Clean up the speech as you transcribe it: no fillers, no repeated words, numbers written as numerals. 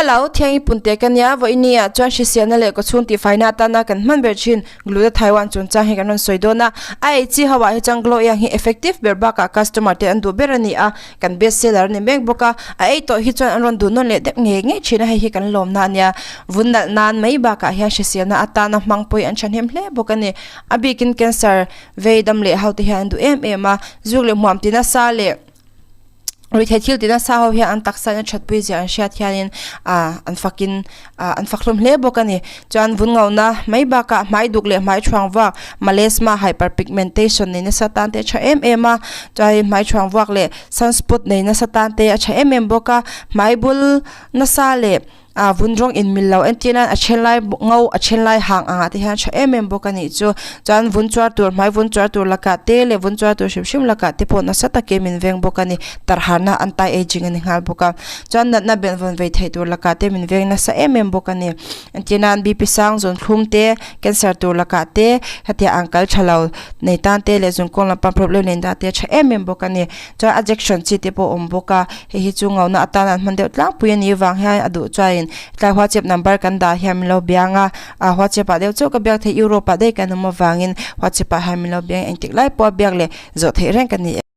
Hello, Thiangi Punte ka nia, vawiini ah chuan hriselna leh kawchhung tihfaina atana kan hman ber thin Gluta Taiwan chungchang hi kan rawn sawi dawn a. A ei chi ho ah hi chuan Glow Young hi effective ber bakah customer te an duh ber a ni a, kan best seller a ni mek bawk a. A ei tawh hi chuan an rawn duh nawn leh deuh ngei ngei thin a, hei hi kan lawmna a nia. Vun nalh nan mai bakah hian hriselna atana hmang pawhin an thahnem hle bawk a ni. A bikin cancer vei dam leh ho te hian an duh em em a, zuk leh hmuam ti nasa leh ruihtheih thil ti nasa ho hian an taksa in a thatpui zia an hriat hianin ah an fakin ah an fak hlawm hle bawk a ni chuan vun ngauna mai bakah hmai duk leh hmai thuang vak malesma hyperpigmentation nei nasa tan te a tha em em a chuanin hmai thuang vuak leh sunspot nei nasa tan te a tha em em bawk a hmai bul nasa leh Ah vun rawng in mil lo entir nan a then lai ngo a then lai hang angah te hian tha em em bawk a nih chu chuan vun chuar tur hmai vun chuar tur lakah te leh vun chuar tur hrim hrim lakah te pawh nasa takin min veng bawk a ni tarhana anti ageing a ni nghal bawk a chuan natna ben vawn vei theih tur lakah te min veng nasa em em bawk a ni entir nan bp sang zawn thlum te cancer tur lakah te hetiang ang kal tha lo nei tan te leh zun kawng lampang problem nei tan te a tha em em bawk a ni. Chuan a jection chi te pawh a awm bawk a, hei hi chu ngauna atana an hman deuh tlangpui a nih vang hian a duh chuanin tlai whatsapp number kan dah hian min lo biang a, ah whatsapp ah deuh chauh ka biak theih Europe ah daih kan awm avangin whatsapp ah hian min lo biang engtik lai pawh a biak leh zawh theih reng ka ni e.